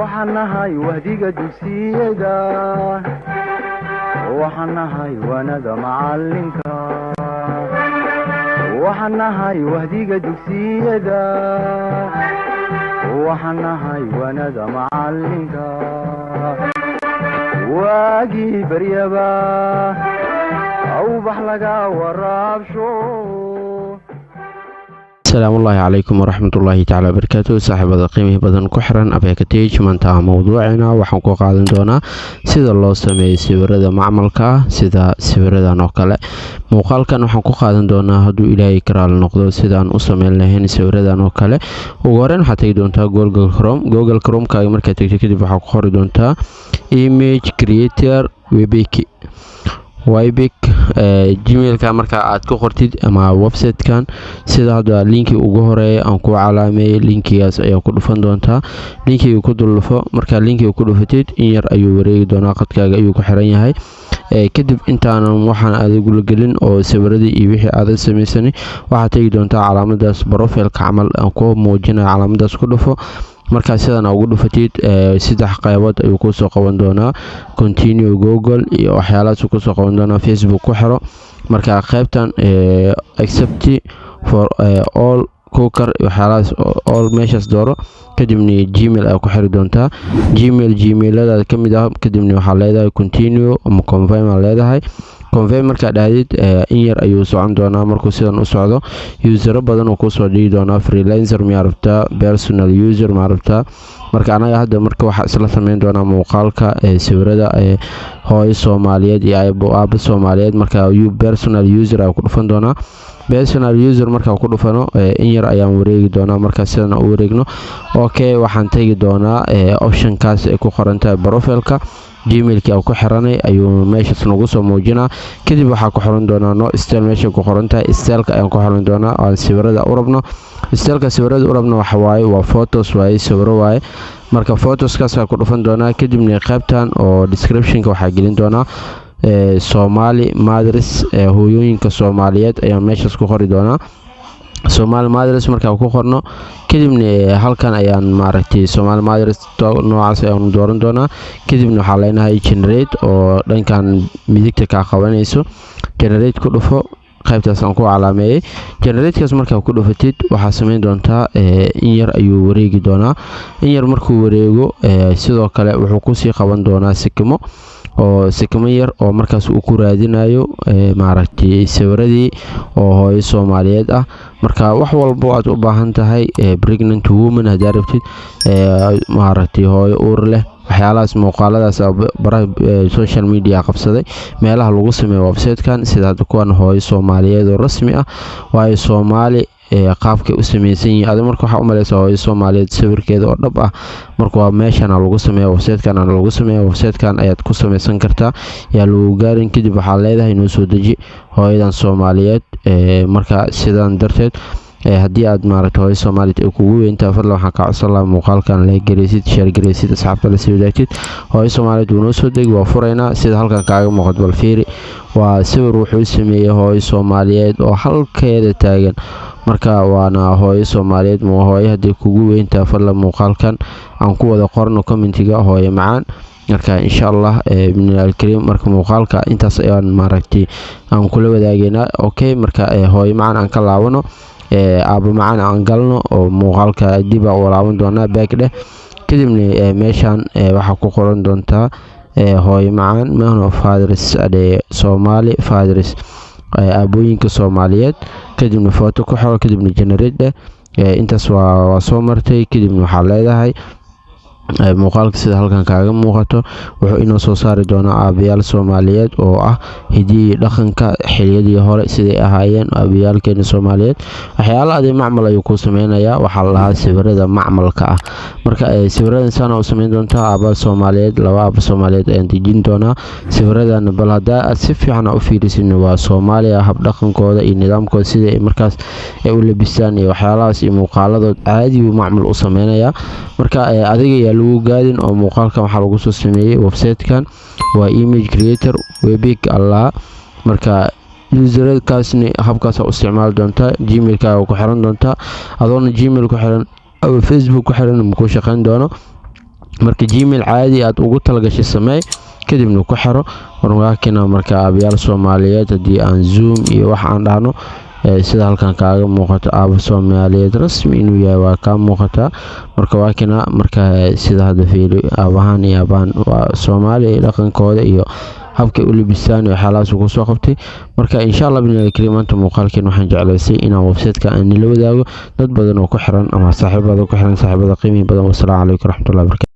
Waxaan nahay wahdiga dugsiyada, waxaan nahay waanada macalinka, waxaan nahay wahdiga dugsiyada, waxaan nahay waanada macalinka. Waagii baryaba awbax laga waraabsho. Asalaamu ullaahi calaykum waraxmatullaahi tacala wabarakaatu. Saaxiibada qiimihi badan ku xiran Abeekatej, maanta mowduuceena waxaan ku qaadan doonaa sida loo sameeyo sawirada macmalka ah, sida sawiradan oo kale. Muuqaalkan waxaan ku qaadan doonaa, hadduu Ilaahay karaal noqdo, sidaan u sameyn lahayn sawiradan oo kale. Ugu horeyn waxaad tegi doontaa Google Chrome. Google Chromekaaga markaad tegto kadib, waxaa ku qori doontaa image creator Wepik. Wepik Gmailka marka aad ku qortid ama website-kan, sida hadda linkii ugu horeeya aan ku calaameeyey, linkigaas ayaa ku dhufan doontaa. Linkiga ku dul dhufo. Markaa linkiga ku dhufatid, in yar ayuu wareegi doonaa, qadkaaga ayuu ku xiran yahay. Kadib intaanan waxaan adigula gelin oo sawiradii iyo wixii aadan samaysanay, waxaad tegi doontaa calaamadaas profileka camal aan ku muujinayo. Calaamadaas ku dhufo. Markaa sidan ugu dhufatid, saddex qaybood ayuu kusoo qaban doonaa: continue Google iyo waxyaalahaas kusoo qaban doonaa, Facebook ku xiro. Marka qaybtan accept for all cookies, waxyaalahaas all meeshaas dooro. Kadibna Gmail ayaa ku xiri doontaa, Gmail Gmailadaada ka mid ah. Kadibna waxaa leedahay continue ama confirm aa leedahay. Confirm markaa dhahdid, in yar ayuu socon doonaa. Markuu sidan u socdo, usero badan uu kusoo dhigi doonaa. Freelancer miyaa rabtaa? Personal user maa rabtaa? Marka anaga hadda marka waxaa isla sameyn doonaa muuqaalka sawirada hooyo Soomaaliyeed iyo aabo Soomaaliyeed. Marka personal user ayaa ku dhufan doonaa. Personal user markaa ku dhufano, in yar ayaan wareegi doonaa. Markaa sidan u wareegno, okay, waxaan tegi doonaa optionkaas ay ku qoran tahay profileka. Gmailkii aan ku xiranay ayuu meeshaas nagu soo muujinaa. Kadib waxaa ku xiran doonaa no style meesha ku qoran tahay. Styleka ayaan ku xiran doonaa aan sawirada u rabno. Styleka sawirada u rabno waxa waaye, waa photos waaye, sawiro waaye. Marka photoskaas ku dhufan doonaa. Kadibna qaybtan oo descriptionka waxaa gelin doonaa Somali mothers, hooyooyinka Soomaaliyeed ayaan meeshaas ku qori doonaa. Somali mothers markaan ku qorno, kadibna halkan ayaan maaragtay Somali mothers noocaas ayaan dooran doonaa. Kadibna waxaa leenahay generate oo dhankan midigta kaa qabanayso. Generate ku dhufo, qaybtaas aan ku calaameeyey. Generatekaas markaa ku dhufatid, waxaa sameyn doontaa in yar ayuu wareegi doonaa. In yar markuu wareego, sidoo kale wuxuu kusii qaban doonaa sikimo oo sikimo yar oo markaas uu ku raadinayo maaragtay sawiradii oo hooyo Soomaaliyeed ah. Marka wax walbo aad u baahan tahay, pregnant woman haddaa rabtid, maaragtay hooyo uur leh, waxyaalahaas muuqaaladaas baraha social media qabsaday, meelaha lagu sameeyo website-kan, sida hadda kuwan hooyo Soomaaliyeed oo rasmi ah waayo, Soomaali qaabkay u sameysan yihiin. Adi marka waxaa u maleysaa hooyo Soomaaliyeed sawirkeeda oo dhab ah. Marka waa meeshana lagu sameeya, website-kan lagu sameeya. Website-kan ayaad ku sameysan kartaa, yaa lagu gaarin. Kadib waxaa leedahay noo soo deji hooyadan Soomaaliyeed. Marka sidan darteed, haddii aad maaragta hooyo Soomaaliyeed ay kugu weyntahay, fadlan waxaan kaa codsan lahaa muuqaalkan like gareysid, share gareysid, asxaabta la sii wadaagtid. Hooyo Soomaaliyeed wuu noo soo degi, waa furaynaa. Sida halkan kaaga muuqato, bal fiiri, waa sawir wuxuu sameeyey hooyo Soomaaliyeed oo halkeeda taagan. Marka waana hooyo Soomaaliyeed. Ma hooyo hadday kugu weyntahay, fadlan muuqaalkan aan ku wada qorno commentiga "hooyo macaan". Marka insha Allah bidnillaahi alkariim, marka muuqaalka intaas ayaan maaragtay aan kula wadaageynaa. Okay, marka hooyo macaan aan ka laabano, aabo macaan aan galno oo muuqaalka dib aan u laaban doonaa. Back dheh. Kadibna meeshaan waxaa ku qoran doontaa hooyo macaan mahno, fathers adhe, Soomaali fathers, aabooyinka Soomaaliyeed. Kadibna photo ku xiro, kadibna generate dheh. Intaas waa soo martay. Kadibna waxaa leedahay muuqaalka sida halkan kaaga muuqato, wuxuu inoo soo saari doonaa aabayaal Soomaaliyeed oo ah hidiyii dhaqanka xiliyadii hore siday ahaayeen aabayaalkeena Soomaaliyeed. Waxyaala adi macmal ayuu kuu sameynayaa, waxaa la dhahaa sawirada macmalka ah. Marka sawiradan saana u sameyn doontaa aaba Soomaaliyeed. Laba aaba Soomaaliyeed ayaan dejin doonaa sawiradan. Bal haddaa aad si fiican u fiirisin, waa Soomaaliya habdhaqankooda iyo nidaamkooda, sida ay markaas ay u labistaan iyo waxyaalahaas iyo muuqaaladood caadi buu macmal u sameynayaa. Marka adiga yaa lagu gaadin oo muuqaalkan waxaa lagu soo sameeyey website-kan, waa image creator Wepik allah. Marka userkaasni habkaas u isticmaali doontaa, Gmailkaaga ku xiran doontaa. Adoona Gmail ku xiran ama Facebook ku xiran makuu shaqeyn doono. Marka Gmail caadi aad ugu talagashay sameey, kadibna ku xiro warwaakina. Marka aabayaal Soomaaliyeed, haddii aan zoom iyo wax aan dhahno, sida halkan kaaga muuqato, aaba Soomaaliyeed rasmi inuu yahay waa kaa muuqataa. Marka waakina. Marka sida hadda fiiri, aabahan iyo aabahan waa Soomaaliya, dhaqankooda iyo habkay u labistaan iyo waxyaalahaas uu kusoo qabtay. Marka insha Allah bini'aadam kariim, maanta muuqaalkeen waxaan jeclaystay inaan website-ka aan nila wadaago dad badan oo ku xiran ama saaxiibada ku xiran, saaxiibada qiimihi badan. Wasalaamu calaykum waraxmatullahi wabarakatu.